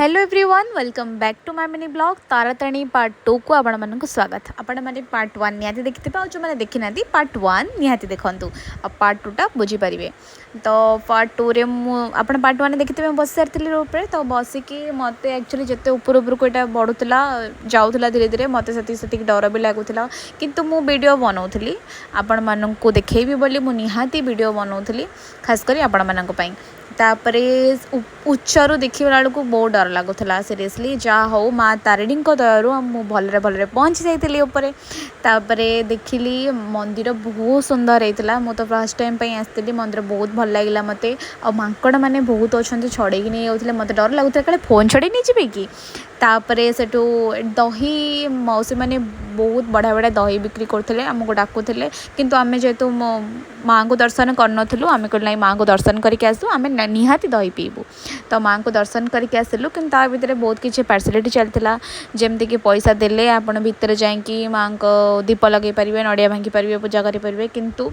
Hello everyone, welcome back to my mini vlog। Taratarini part 2କୁ ଆପଣମାନଙ୍କୁ ସ୍ୱାଗତ। ଆପଣମାନେ part 1 ନିହାତି ଦେଖିଥିବେ, ଆଉ ଯେଉଁମାନେ ଦେଖିନାହାନ୍ତି, ପାର୍ଟ 1 ନିହାତି ଦେଖନ୍ତୁ ଆଉ ପାର୍ଟ 2ଟା ବୁଝିପାରିବେ। ତ ପାର୍ଟ 2ରେ ମୁଁ, ଆପଣ ପାର୍ଟ 1 ଦେଖିଥିବେ, ମୁଁ ବସି ସାରିଥିଲି ରୋପରେ। ତ ବସିକି ମୋତେ ଆକ୍ଚୁଆଲି ଯେତେ ଉପର ଉପରକୁ ଏଇଟା ବଢ଼ୁଥିଲା, ଯାଉଥିଲା ଧୀରେ ଧୀରେ, ମୋତେ ସେତିକି ସେତିକି ଡର ବି ଲାଗୁଥିଲା। କିନ୍ତୁ ମୁଁ ଭିଡ଼ିଓ ବନାଉଥିଲି, ଆପଣମାନଙ୍କୁ ଦେଖେଇବି ବୋଲି ମୁଁ ନିହାତି ଭିଡ଼ିଓ ବନାଉଥିଲି, ଖାସ କରି ଆପଣମାନଙ୍କ ପାଇଁ। ତାପରେ ଉଚ୍ଚରୁ ଦେଖିଲା ବେଳକୁ ବହୁତ ଡର ଲାଗୁଥିଲା, ସିରିୟସଲି। ଯାହା ହଉ, ମା ତାରିଣୀଙ୍କ ଦୟାରୁ ମୁଁ ଭଲରେ ଭଲରେ ପହଞ୍ଚି ଯାଇଥିଲି ଉପରେ। ତାପରେ ଦେଖିଲି, ମନ୍ଦିର ବହୁତ ସୁନ୍ଦର ହେଇଥିଲା। ମୁଁ ତ ଫାର୍ଷ୍ଟ ଟାଇମ୍ ପାଇଁ ଆସିଥିଲି, ମନ୍ଦିର ବହୁତ ଭଲ ଲାଗିଲା ମୋତେ। ଆଉ ମାଙ୍କଡ଼ମାନେ ବହୁତ ଅଛନ୍ତି, ଛଡ଼େଇକି ନେଇଯାଉଥିଲେ। ମୋତେ ଡର ଲାଗୁଥିଲା, କାଳେ ଫୋନ୍ ଛଡ଼େଇ ନେଇଯିବେ କି। ତାପରେ ସେଠୁ ଦହି ମାଉସୀମାନେ ବହୁତ ବଢ଼ିଆ ବଢ଼ିଆ ଦହି ବିକ୍ରି କରୁଥିଲେ, ଆମକୁ ଡାକୁଥିଲେ। କିନ୍ତୁ ଆମେ ଯେହେତୁ ମୋ ମାଆଙ୍କୁ ଦର୍ଶନ କରିନଥିଲୁ, ଆମେ କହିଲୁ, ନାଇଁ, ମାଆଙ୍କୁ ଦର୍ଶନ କରିକି ଆସୁ, ଆମେ ନିହାତି ଦହି ପିଇବୁ। ତ ମାଆଙ୍କୁ ଦର୍ଶନ କରିକି ଆସିଲୁ। କିନ୍ତୁ ତା ଭିତରେ ବହୁତ କିଛି ଫ୍ୟାସିଲିଟି ଚାଲିଥିଲା, ଯେମିତିକି ପଇସା ଦେଲେ ଆପଣ ଭିତରେ ଯାଇକି ମାଆଙ୍କ ଦୀପ ଲଗାଇ ପାରିବେ, ନଡ଼ିଆ ଭାଙ୍ଗି ପାରିବେ, ପୂଜା କରିପାରିବେ। କିନ୍ତୁ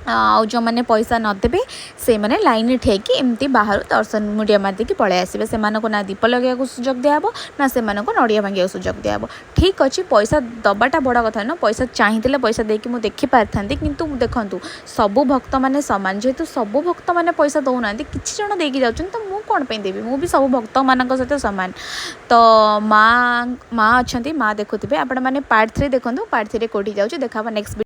ଆଉ ଯେଉଁମାନେ ପଇସା ନଦେବେ, ସେଇମାନେ ଲାଇନ୍ରେ ଠିଆଇକି ଏମିତି ବାହାରୁ ଦର୍ଶନ ମୁଣ୍ଡିଆ ମାରିଦେଇକି ପଳେଇ ଆସିବେ। ସେମାନଙ୍କୁ ନା ଦୀପ ଲଗାଇବାକୁ ସୁଯୋଗ ଦିଆହେବ, ନା ସେମାନଙ୍କୁ ନଡ଼ିଆ ଭାଙ୍ଗିବାକୁ ସୁଯୋଗ ଦିଆହେବ। ଠିକ୍ ଅଛି, ପଇସା ଦେବାଟା ବଡ଼ କଥା ନୁହଁ। ପଇସା ଚାହିଁଥିଲେ ପଇସା ଦେଇକି ମୁଁ ଦେଖିପାରିଥାନ୍ତି। କିନ୍ତୁ ଦେଖନ୍ତୁ, ସବୁ ଭକ୍ତମାନେ ସମାନ। ଯେହେତୁ ସବୁ ଭକ୍ତମାନେ ପଇସା ଦେଉନାହାନ୍ତି, କିଛି ଜଣ ଦେଇକି ଯାଉଛନ୍ତି, ତ ମୁଁ କ'ଣ ପାଇଁ ଦେବି? ମୁଁ ବି ସବୁ ଭକ୍ତମାନଙ୍କ ସହିତ ସମାନ। ତ ମା ଅଛନ୍ତି, ମା ଦେଖୁଥିବେ। ଆପଣମାନେ ପାର୍ଟ 3 ଦେଖନ୍ତୁ, ପାର୍ଟ 3ରେ କେଉଁଠି ଯାଉଛି ଦେଖାହେବ ନେକ୍ସଟ।